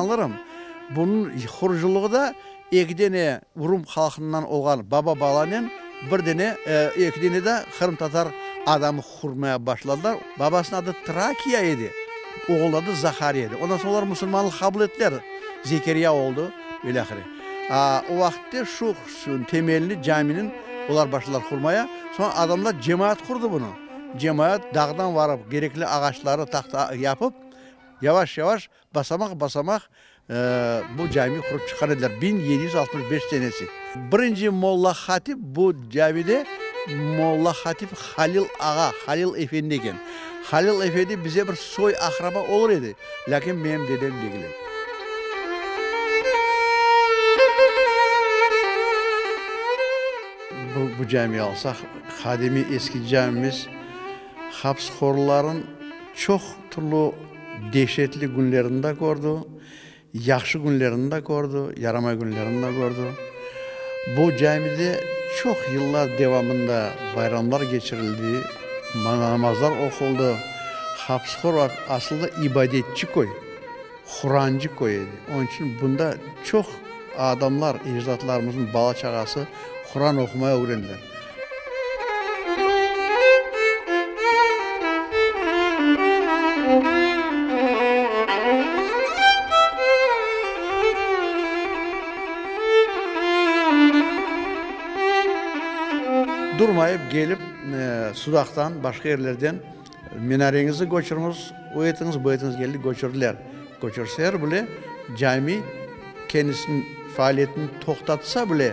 Yañılırım, bunıñ qurucılığı da eki dene rum halqından olğan baba-balanen bir dene, eki dene de qırımtatar adamı qurmaya başladılar. Babasınıñ adı Trakiya edi, oğlunıñ adı Zahariya edi. Ondan soñ olar musulmanlıq qabul ettiler, Zekeriya oldı, velâhire. O vaqıtte şu temelini caminiñ olar başladılar qurmaya. Soñ adamlar cemaat qurdı bunı. Cemaat dağdan varıp kerekli ağaçları, tahta yapıp, yavaş-yavaş, basamaq-basamaq bu cami qurıp çıqqan ediler, 1765 senesi. Birinci molla hatip bu camide molla hatip Halil ağa, Halil efendi eken. Halil efendi bize bir soy-aqraba olur edi, lâkin menim dedem degil edi. Bu camiyi alsaq, qadimiy eski camimiz, hapıshorların çoq türlü deşetli künlerini de kördi, yahşı künlerini de kördi, yaramay künlerini de kördi. Bu camide çoq yıllar devamında bayramlar keçirildi, namazlar oquldı. Hapıshor asılında ibadetçi köy, Qurancı köy edi. Onıñ içün bunda çoq adamlar, ecdatlarımıznıñ bala-çağası Quran oqumaya ögrendiler. Durmayıp kelip, Sudaqtan, başqa yerlerden Minareñizni köçüriñiz, o etiñiz, bu etiñiz keldi, köçürdiler. Köçürseler bile, cami kendisiniñ faaliyetini toqtatsa bile,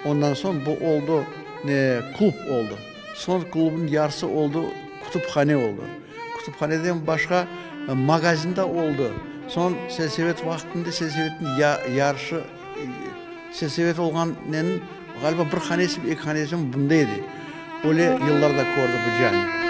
ondan soñ bu oldı ne, klub oldı. Soñ klubnıñ yarısı oldı kütüphane oldı. Kütüphaneden başqa magazin da oldı. Soñ selsevet vaqtında selsevetniñ yarışı, selsevet olğan neniñ, ğaliba, bir hanesi, eki hanesi bunda edi. Öyle yıllar da kördi bu cami.